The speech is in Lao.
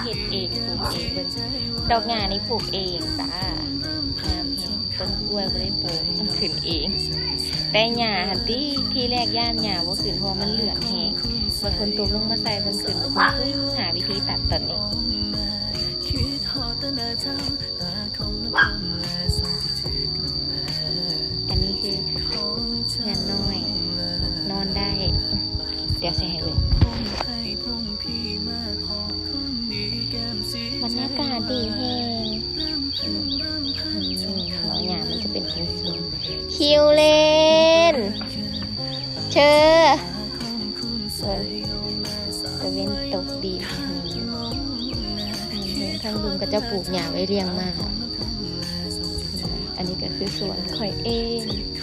ເຮັດເອງ ປູກເອງ ເບິ່ງ ດອກຫຍ້ານີ້ປູກເອງຈ້າ ງາມແຮງ. ຕົ້ນກ້ວຍບໍ່ໄດ້ປູກ ຂຶ້ນເອງ. ແຕ່ຫຍ້າຫັ້ນຕິ ທີແລກຢ້ານຫຍ້າບໍ່ຂຶ້ນ ເພາະວ່າມັນເຫຼືອງແຮງ. ບັດຝົນຕົກລົງມາໃສ່ ເບິ່ງ ຂຶ້ນ. ຫາວິທີຕັດຕອນນີ້. ອັນນີ້ຄືເຮືອນນ້ອຍ ນອນໄດ້. ດຽວຊິໃຫ້ເບິ່ງ ບັນຍາກາດດີແຮງ. ອືມ ເນາະ ຫຍ້າມັນຈະເປັນສູງໆ. ຄິວເລນ ເຊີ. ເອີ ຕາເວັນຕົກດີ ທາງລຸ່ມເຂົາເຈົ້າປູກຫຍ້າໄວ້ລ້ຽງມ້າ. ອັນນີ້ກໍຄືສວນຂ້ອຍເອງ.